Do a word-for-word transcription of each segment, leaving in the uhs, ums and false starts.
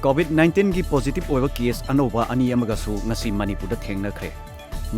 COVID nineteen ꯒꯤ positive ꯑꯣꯏꯕ case ꯑꯅꯧꯕ ꯑꯅꯤ ꯑꯃꯒꯁꯨ ꯉꯁꯤ ꯃꯅꯤꯄꯨꯔꯗ ꯊꯦꯡꯅꯈ꯭ꯔꯦ꯫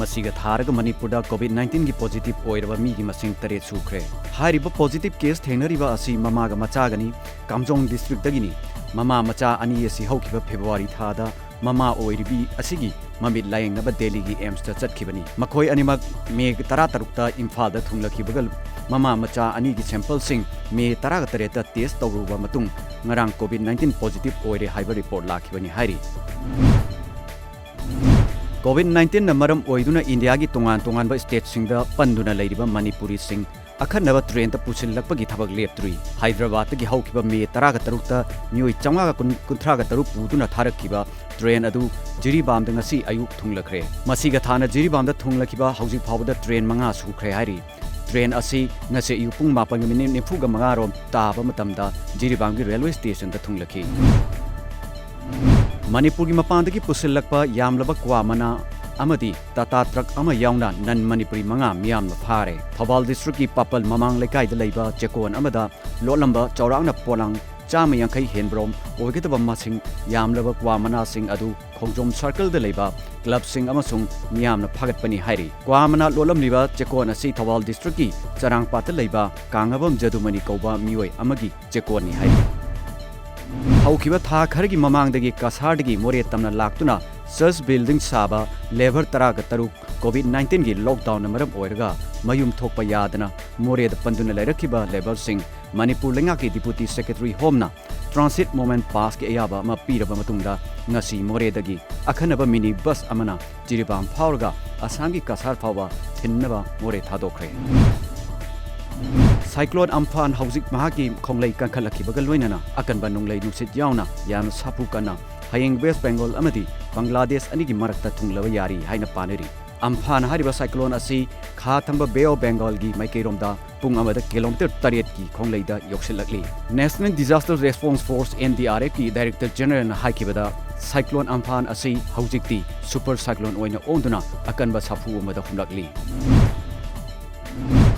ꯃꯁꯤꯒ ꯊꯥꯔꯒ ꯃꯅꯤꯄꯨꯔꯗ COVID nineteen ꯒꯤ positive ꯑꯣꯏꯔꯕ ꯃꯤꯒꯤ ꯃꯁꯤꯡ ꯇꯔꯦꯠ ꯁꯨꯈ꯭ꯔꯦ꯫ ꯍꯥꯏꯔꯤꯕ positive case ꯊꯦꯡꯅꯔꯤꯕ ꯑꯁꯤ ꯃꯃꯥꯒ ꯃꯆꯥꯒꯅꯤ, ꯀꯥꯝꯖꯣꯡ district ꯇꯒꯤꯅꯤ꯫ ꯃꯃꯥ ꯃꯆꯥ ꯑꯅꯤ ꯑꯁꯤ ꯍꯧꯈꯤꯕ February ꯊꯥꯗ ꯃꯃꯥ ꯑꯣꯏꯔꯤꯕꯤ ꯑꯁꯤꯒꯤ ꯃꯃꯤꯠ ꯂꯥꯌꯦꯡꯅꯕ ꯗꯦꯜꯂꯤꯒꯤ AIIMS ꯇ ꯆꯠꯈꯤꯕꯅꯤ꯫ ꯃꯈꯣꯏ ꯑꯅꯤꯃꯛ May ꯇꯔꯥꯇꯔꯨꯛꯇ ꯏꯝꯐꯥꯜꯗ ꯊꯨꯡꯂꯈꯤꯕꯒ ꯃꯃꯥ ꯃꯆꯥ ꯑꯅꯤꯒꯤ sample ꯁꯤꯡ May ꯇꯔꯥꯒ ꯇꯔꯦꯠꯇ test ꯇꯧꯔꯨꯕ ꯃꯇꯨꯡ ꯉꯔꯥꯡ COVID nineteen positive ꯑꯣꯏꯔꯦ ꯍꯥꯏꯕ report ꯂꯥꯛꯈꯤꯕꯅꯤ ꯍꯥꯏꯔꯤ꯫ COVID nineteen ꯅ ꯃꯔꯝ ꯑꯣꯏꯗꯨꯅ ꯏꯟꯗꯤꯌꯥꯒꯤ ꯇꯣꯉꯥꯟ ꯇꯣꯉꯥꯟꯕ state ꯁꯤꯡꯗ ꯄꯟꯗꯨꯅ ꯂꯩꯔꯤꯕ ꯃꯅꯤꯄꯨꯔꯤꯁꯤꯡ ꯑꯈꯟꯅꯕ train ꯗ ꯄꯨꯁꯤꯜꯂꯛꯄꯒꯤ ꯊꯕꯛ ꯂꯦꯞꯇ꯭ꯔꯤ꯫ ꯍꯥꯏꯗ꯭ꯔꯕꯥꯗꯇꯒꯤ ꯍꯧꯈꯤꯕ May ꯇꯔꯥꯒ ꯇꯔꯨꯛꯇ ꯃꯤꯑꯣꯏ ꯆꯥꯝꯃꯉꯥꯒ ꯀꯨꯟꯊ꯭ꯔꯥꯒ ꯇꯔꯨꯛ ꯄꯨꯗꯨꯅ ꯊꯥꯔꯛꯈꯤꯕ train ꯑꯗꯨ ꯖꯤꯔꯤꯕꯥꯝꯗ ꯉꯁꯤ ꯑꯌꯨꯛ ꯊꯨꯡꯂꯈ꯭ꯔꯦ꯫ ꯃꯁꯤꯒ ꯊꯥꯅ ꯖꯤꯔꯤꯕꯥꯝꯗ ꯊꯨꯡꯂꯈꯤꯕ ꯍꯧꯖꯤꯛ ꯐꯥꯎꯕꯗ train ꯃꯉꯥ ꯁꯨꯈ꯭ꯔꯦ ꯍꯥꯏꯔꯤ꯫ Train ꯑꯁꯤ ꯉꯁꯤ ꯑꯌꯨꯛ ꯄꯨꯡ ꯃꯥꯄꯟꯒ minute ꯅꯤꯐꯨꯒ ꯃꯉꯥ ꯔꯣꯝ ꯇꯥꯕ ꯃꯇꯝꯗ ꯖꯤꯔꯤꯕꯥꯝꯒꯤ railway station ꯗ ꯊꯨꯡꯂꯈꯤ꯫ ꯃꯅꯤꯄꯨꯔꯒꯤ ꯃꯄꯥꯟꯗꯒꯤ ꯄꯨꯁꯤꯜꯂꯛꯄ ꯌꯥꯝꯂꯕ ꯀ꯭ꯋꯥ ꯃꯅꯥ ꯑꯃꯗꯤ Tata truck ꯑꯃ ꯌꯥꯎꯅ non Manipuri ꯃꯉꯥ ꯃꯤꯌꯥꯝꯅ ꯐꯥꯔꯦ꯫ ꯊꯧꯕꯥꯜ district ꯀꯤ ꯄꯥꯄꯜ ꯃꯃꯥꯡ ꯂꯩꯀꯥꯏꯗ ꯂꯩꯕ ꯆꯦꯛꯀꯣꯟ ꯑꯃꯗ ꯂꯣꯠꯂꯝꯕ ꯆꯥꯎꯔꯥꯛꯅ ꯄꯣꯂꯥꯡ ꯆꯥꯝꯃ ꯌꯥꯡꯈꯩ ꯍꯦꯟꯕꯔꯣꯝ ꯑꯣꯏꯒꯗꯕ ꯃꯁꯤꯡ ꯌꯥꯝꯂꯕ ꯀ꯭ꯋꯥ ꯃꯅꯥꯁꯤꯡ ꯑꯗꯨ ꯈꯣꯡꯖꯣꯝ circle ꯗ ꯂꯩꯕ club ꯁꯤꯡ ꯑꯃꯁꯨꯡ ꯃꯤꯌꯥꯝꯅ ꯐꯥꯒꯠꯄꯅꯤ ꯍꯥꯏꯔꯤ꯫ ꯀ꯭ꯋꯥ ꯃꯅꯥ ꯂꯣꯠꯂꯝꯂꯤꯕ ꯆꯦꯛꯀꯣꯟ ꯑꯁꯤ ꯊꯧꯕꯥꯜ district ꯀꯤ ꯆꯔꯥꯡꯄꯥꯠꯇ ꯂꯩꯕ ꯀꯥꯡꯉꯕꯝ ꯖꯗꯨꯃꯅꯤ ꯀꯧꯕ ꯃꯤꯑꯣꯏ ꯑꯃꯒꯤ ꯆꯦꯛꯀꯣꯟꯅꯤ ꯍꯥꯏꯔꯤ꯫ ꯍꯧꯈꯤꯕ ꯊꯥ ꯈꯔꯒꯤ ꯃꯃꯥꯡꯗꯒꯤ ꯀꯁꯥꯔꯗꯒꯤ ꯃꯣꯔꯦ ꯇꯝꯅ ꯂꯥꯛꯇꯨꯅ church building ꯁꯥꯕ labour ꯇꯔꯥꯒ ꯇꯔꯨꯛ COVID nineteen ꯒꯤ lockdown ꯅ ꯃꯔꯝ ꯑꯣꯏꯔꯒ ꯃꯌꯨꯝ ꯊꯣꯛꯄ ꯌꯥꯗꯅ ꯃꯣꯔꯦꯗ ꯄꯟꯗꯨꯅ ꯂꯩꯔꯛꯈꯤꯕ labour ꯁꯤꯡ ꯃꯅꯤꯄꯨꯔ ꯂꯩꯉꯥꯛꯀꯤ Deputy Secretary Home ꯅ transit movement pass ꯀꯤ ꯑꯌꯥꯕ ꯑꯃ ꯄꯤꯔꯕ ꯃꯇꯨꯡꯗ ꯉꯁꯤ ꯃꯣꯔꯦꯗꯒꯤ ꯑꯈꯟꯅꯕ mini bus ꯑꯃꯅ ꯖꯤꯔꯤꯕꯥꯝ ꯐꯥꯎꯔꯒ ꯑꯁꯥꯝꯒꯤ ꯀꯁꯥꯔ ꯐꯥꯎꯕ ꯊꯤꯟꯅꯕ ꯃꯣꯔꯦ ꯊꯥꯗꯣꯛꯈ꯭ꯔꯦ꯫ Cyclone Amphan ꯍꯧꯖꯤꯛ ꯃꯍꯥꯛꯀꯤ ꯈꯣꯡꯂꯩ ꯀꯟꯈꯠꯂꯛꯈꯤꯕꯒ ꯂꯣꯏꯅꯅ ꯑꯀꯟꯕ ꯅꯣꯡꯂꯩ ꯅꯨꯡꯁꯤꯠ ꯌꯥꯎꯅ ꯌꯥꯝꯅ ꯁꯥꯐꯨ ꯀꯟꯅ ꯍꯌꯦꯡ West Bengal ꯑꯃꯗꯤ ꯕꯪꯒ꯭ꯂꯥꯗꯦꯁ ꯑꯅꯤꯒꯤ ꯃꯔꯛꯇ ꯊꯨꯡꯂꯕ ꯌꯥꯔꯤ ꯍꯥꯏꯅ ꯄꯥꯅꯔꯤ꯫ Amphan ꯍꯥꯏꯔꯤꯕ cyclone ꯑꯁꯤ ꯈꯥ ꯊꯪꯕ Bay of Bengal ꯒꯤ ꯃꯥꯏꯀꯩꯔꯣꯝꯗ ꯄꯨꯡ ꯑꯃꯗ kilometre ꯇꯔꯦꯠꯀꯤ ꯈꯣꯡꯂꯩꯗ ꯌꯧꯁꯤꯜꯂꯛꯂꯤ꯫ National Disaster Response Force, NDRF ꯀꯤ Director General ꯅ ꯍꯥꯏꯈꯤꯕꯗ, Cyclone Amphan ꯑꯁꯤ ꯍꯧꯖꯤꯛꯇꯤ super cyclone ꯑꯣꯏꯅ ꯑꯣꯟꯗꯨꯅ ꯑꯀꯟꯕ ꯁꯥꯐꯨ ꯑꯃꯗ ꯍꯨꯝꯂꯛꯂꯤ꯫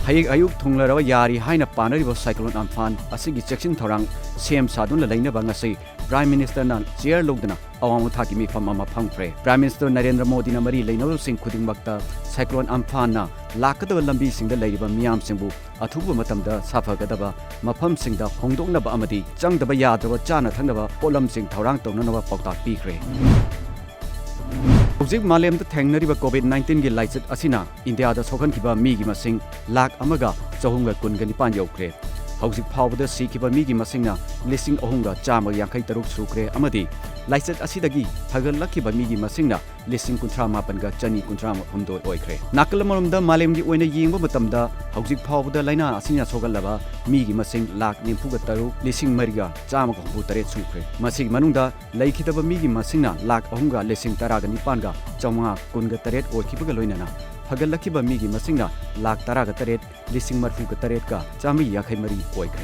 ꯍꯌꯦꯡ ꯑꯌꯨꯛ ꯊꯨꯡꯂꯔꯕ ꯌꯥꯔꯤ ꯍꯥꯏꯅ ꯄꯥꯅꯔꯤꯕ Cyclone Amphan ꯑꯁꯤꯒꯤ ꯆꯦꯛꯁꯤꯟ ꯊꯧꯔꯥꯡ ꯁꯦꯝ ꯁꯥꯗꯨꯅ ꯂꯩꯅꯕ ꯉꯁꯤ Prime Ministerꯅ chair ꯂꯧꯗꯨꯅ ꯑꯋꯥꯡꯕ ꯊꯥꯛꯀꯤ ꯃꯤꯐꯝ ꯑꯃ ꯐꯝꯈ꯭ꯔꯦ꯫ Prime Minister ꯅꯔꯦꯟꯗ꯭ꯔ ꯃꯣꯗꯤꯅ ꯃꯔꯤ ꯂꯩꯅꯕꯁꯤꯡ ꯈꯨꯗꯤꯡꯃꯛꯇ Cyclone Amphanꯅ ꯂꯥꯛꯀꯗꯕ ꯂꯝꯕꯤꯁꯤꯡꯗ ꯂꯩꯔꯤꯕ ꯃꯤꯌꯥꯝꯁꯤꯡꯕꯨ ꯑꯊꯨꯕ ꯃꯇꯝꯗ ꯁꯥꯐꯒꯗꯕ ꯃꯐꯝꯁꯤꯡꯗ ꯍꯣꯡꯗꯣꯛꯅꯕ ꯑꯃꯗꯤ ꯆꯪꯗꯕ ꯌꯥꯗ꯭ꯔꯕ ꯆꯥꯅ ꯊꯛꯅꯕ ꯄꯣꯠꯂꯝꯁꯤꯡ ꯊꯧꯔꯥꯡ ꯇꯧꯅꯅꯕ ꯄꯥꯎꯇꯥꯛ ꯄꯤꯈ꯭ꯔꯦ꯫ ꯍꯧꯖꯤꯛ ꯃꯥꯂꯦꯝꯗ ꯊꯦꯡꯅꯔꯤꯕ COVID nineteenꯒꯤ ꯂꯥꯏꯆꯠ ꯑꯁꯤꯅ ꯏꯟꯗꯤꯌꯥꯗ ꯁꯣꯛꯍꯟꯈꯤꯕ ꯃꯤꯒꯤ ꯃꯁꯤꯡ ꯂꯥꯈ ꯑꯃꯒ ꯆꯍꯨꯝꯒ ꯀꯨꯟꯒ ꯅꯤꯄꯥꯟ ꯌꯧꯈ꯭ꯔꯦ꯫ ꯍꯧꯖꯤꯛ ꯐꯥꯎꯕꯗ ꯁꯤꯈꯤꯕ ꯃꯤꯒꯤ ꯃꯁꯤꯡꯅ ꯂꯤꯁꯤꯡ ꯑꯍꯨꯝꯒ ꯆꯥꯝꯃꯒ ꯌꯥꯡꯈꯩ ꯇꯔꯨꯛ ꯁꯨꯈ꯭ꯔꯦ ꯑꯃꯗꯤ ꯂꯥꯏꯆꯠ ꯑꯁꯤꯗꯒꯤ ꯐꯒꯠꯂꯛꯈꯤꯕ ꯃꯤꯒꯤ ꯃꯁꯤꯡꯅ ꯂꯤꯁꯤꯡ ꯀꯨꯟꯊ꯭ꯔꯥ ꯃꯥꯄꯟꯒ ꯆꯅꯤ ꯀꯨꯟꯊ꯭ꯔꯥ ꯍꯨꯝꯗꯣꯏ ꯑꯣꯏꯈ꯭ꯔꯦ꯫ ꯅꯥꯀꯜ ꯑꯃꯔꯣꯝꯗ ꯃꯥꯂꯦꯝꯒꯤ ꯑꯣꯏꯅ ꯌꯦꯡꯕ ꯃꯇꯝꯗ ꯍꯧꯖꯤꯛ ꯐꯥꯎꯕꯗ ꯂꯥꯏꯅꯥ ꯑꯁꯤꯅ ꯁꯣꯛꯍꯜꯂꯕ ꯃꯤꯒꯤ ꯃꯁꯤꯡ ꯂꯥꯈ ꯅꯤꯐꯨꯒ ꯇꯔꯨꯛ ꯂꯤꯁꯤꯡ ꯃꯔꯤꯒ ꯆꯥꯝꯃꯒ ꯍꯨꯝꯐꯨ ꯇꯔꯦꯠ ꯁꯨꯈ꯭ꯔꯦ꯫ ꯃꯁꯤꯒꯤ ꯃꯅꯨꯡꯗ ꯂꯩꯈꯤꯗꯕ ꯃꯤꯒꯤ ꯃꯁꯤꯡꯅ ꯂꯥꯈ ꯑꯍꯨꯝꯒ ꯂꯤꯁꯤꯡ ꯇꯔꯥꯒ ꯅꯤꯄꯥꯟꯒ ꯆꯥꯝꯃꯉꯥ ꯀꯨꯟꯒ ꯇꯔꯦꯠ ꯑꯣꯏꯈꯤꯕꯒ ꯂꯣꯏꯅꯅ ꯐꯒꯠꯂꯛꯈꯤꯕ ꯃꯤꯒꯤ ꯃꯁꯤꯡꯅ ꯂꯥꯈ ꯇꯔꯥꯒ ꯇꯔꯦꯠ ꯂꯤꯁꯤꯡ ꯃꯔꯤꯐꯨꯒ ꯇꯔꯦꯠꯀ ꯆꯥꯝꯃꯔꯤ ꯌꯥꯡꯈꯩ ꯃꯔꯤ ꯑꯣꯏꯈ꯭ꯔꯦ꯫